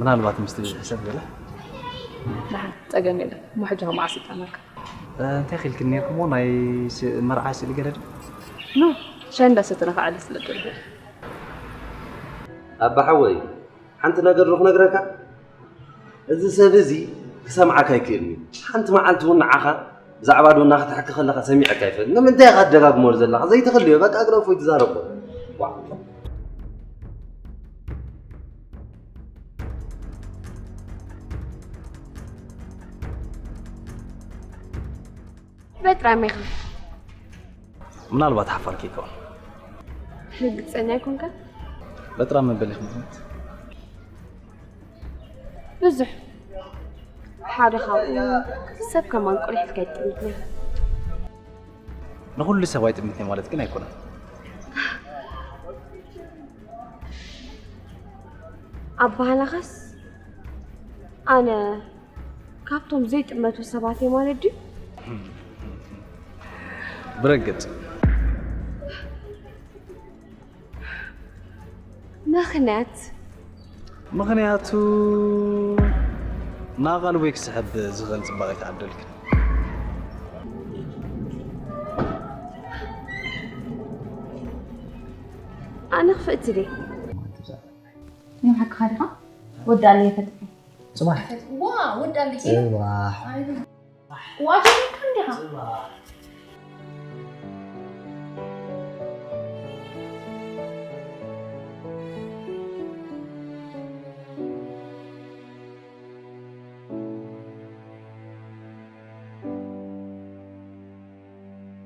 ምናልባት ምስቲ ሰብ ገለ ደሓን፣ ጸገም የለን። እሞ ሕጂ ከ መዓስ ይጠዓመካ? እንታይ ኺልክኒ ነርኩሞ ናይ ስ- መርዓ ስእሊ ገለ ዶ ኖ፣ ሻሂ እንዳሰተና ከዓሊ ስለ ደሎ። ኣባ ሓወይ፣ ሓንቲ ነገር ዶ ክነግረካ? እዚ ሰብ እዚ ክሰምዓካ ኣይክእልን እዩ። ሓንቲ መዓልቲ እውን ንዓኻ ብዛዕባ ዶና ክትሕኪ ከለኻ ሰሚዐካ ኣይፈልጥ። ንምንታይ ኢኻ ትደጋግሞ ዘለኻ? ዘይትኽልዮ በቃ ግደፎ ይትዛረቦ። ዋ። በጥራም ኢኻ። ምናልባት ሓፋር ከይከውን ርግጸኛ ኣይኮንካ? በጥራም መበሊኽ ምኽንያት ብዙሕ ሓደ ካብኡ ሰብ ከማን ቁልሕ ኢልካ ይጥምትና። ንኹሉ ሰብ ኣይጥምትኒ ማለት ግን ኣይኮነን። ኣባህላኻስ ኣነ ካብቶም ዘይጥመቱ ሰባት እየ ማለት ድዩ? ብረግጽ ምኽንያት ምኽንያቱ ናቓልቦይ ክስሕብ ዝኽእል ጽባቐ ኣይተዓደልክን። ኣነ ክፍእቲ ድየ? ይምሓክኻ ዲኻ? ወዳለ ይፈትሕ። ጽባሕ ዋ ወዳለ ጽባሕ ዋሸካ እንዲኻ?